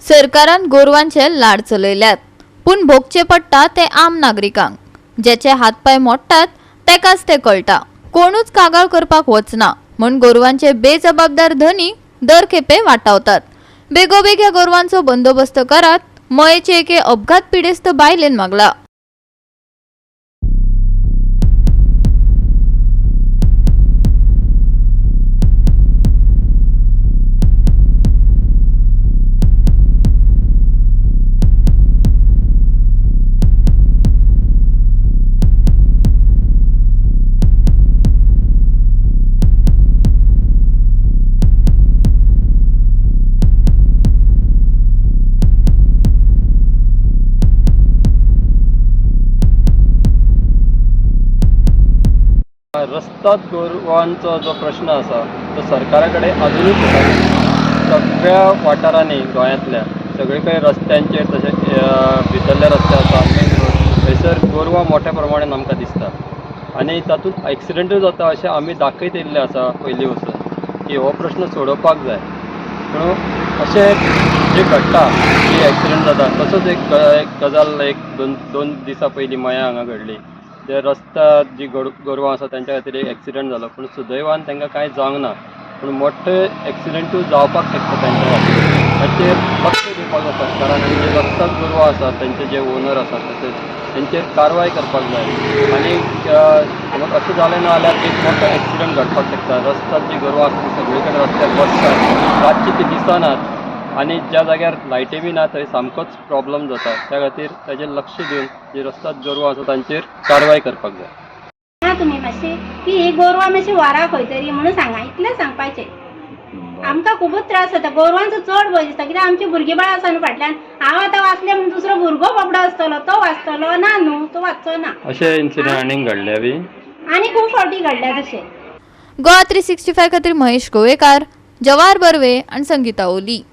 सरकारान गोरवांचे लाड चलयल्यात, पूण भोगचे पडटा ते आम नागरिकांक. जेचे हातपांय मोडटात तेकाच ते कळटा. कोणूच कागाळ करपाक वचना म्हूण गोरवांचे बेजबाबदार धनी दर खेपे वाटावतात. बेगोबेग ह्या गोरवांचो बंदोबस्त करात, मयेचे एके अपघात पिडेस्त बायलेन मागला. रस्ताद गोरवांचो जो प्रश्न आसा तो सरकारा कडेन अजुनूय सुटाना. सगळ्या वाठारांनी गोंयांतल्या सगळे कडेन रस्त्यांचेर तशेंच भितरले रस्ते आसा, मेन रोड, थंयसर गोरवां मोठ्या प्रमाणान आमकां दिसता आनी तातूंत एक्सिडंटूय जाता अशें आमी दाखयत येयल्लें आसा पयलीं वचून की हो प्रश्न सोडोवपाक जाय. पूण अशें जें घडटा की एक्सिडंट जाता, तसोच एक एक गजाल एक दोन दोन दिसां पयलीं मया हांगा घडली. जे रस्त्यार जी गोरवां आसा तेंच्या खातीर एक एक्सिडंट जालो, पूण सुदैवान तांकां कांय जावंक ना, पूण मोठे एक्सिडंटूय जावपाक शकता. तेंच्या खातीर ताचेर लक्ष दिवपाक जाय सरकारान आनी जे रस्ताद गोरवां आसा तेंचे जे ओनर आसा तशेंच तेंचेर कारवाय करपाक जाय. आनी समज अशें जालें ना जाल्यार एक मोठो एक्सिडंट घडपाक शकता. रस्त्यार जी गोरवां आसा ती सगळे कडेन रस्त्यार बसतात, रातची ती दिसनात आनी ज्या जाग्यार लायटी बी ना थंय सामकोच प्रॉब्लम जाता. त्या खातीर ताजेर लक्ष दिवन जी रस्ताद गोरवां आसा तांचेर कारवाय करपाक जाय. सांगा तुमी मातशी की ही गोरवां मातशी व्हरा खंय तरी म्हणून सांगा, इतलें सांगपाचें. आमकां खुबूच त्रास जाता गोरवांचो, चड भंय दिसता, कित्याक आमची भुरगीं बाळां आसा न्हू फाटल्यान. हांव आतां वाचलें म्हूण दुसरो भुरगो बाबडो आसतलो तो वाचतलो ना न्हू, तो वाचचो ना. अशे इन्सिडंट आनीक घडल्या बी? आनी खूब फावटी घडल्या तशें. गोवा 365 खातीर महेश गोवेकार, जवाहर बर्वे आनी संगीता ओली.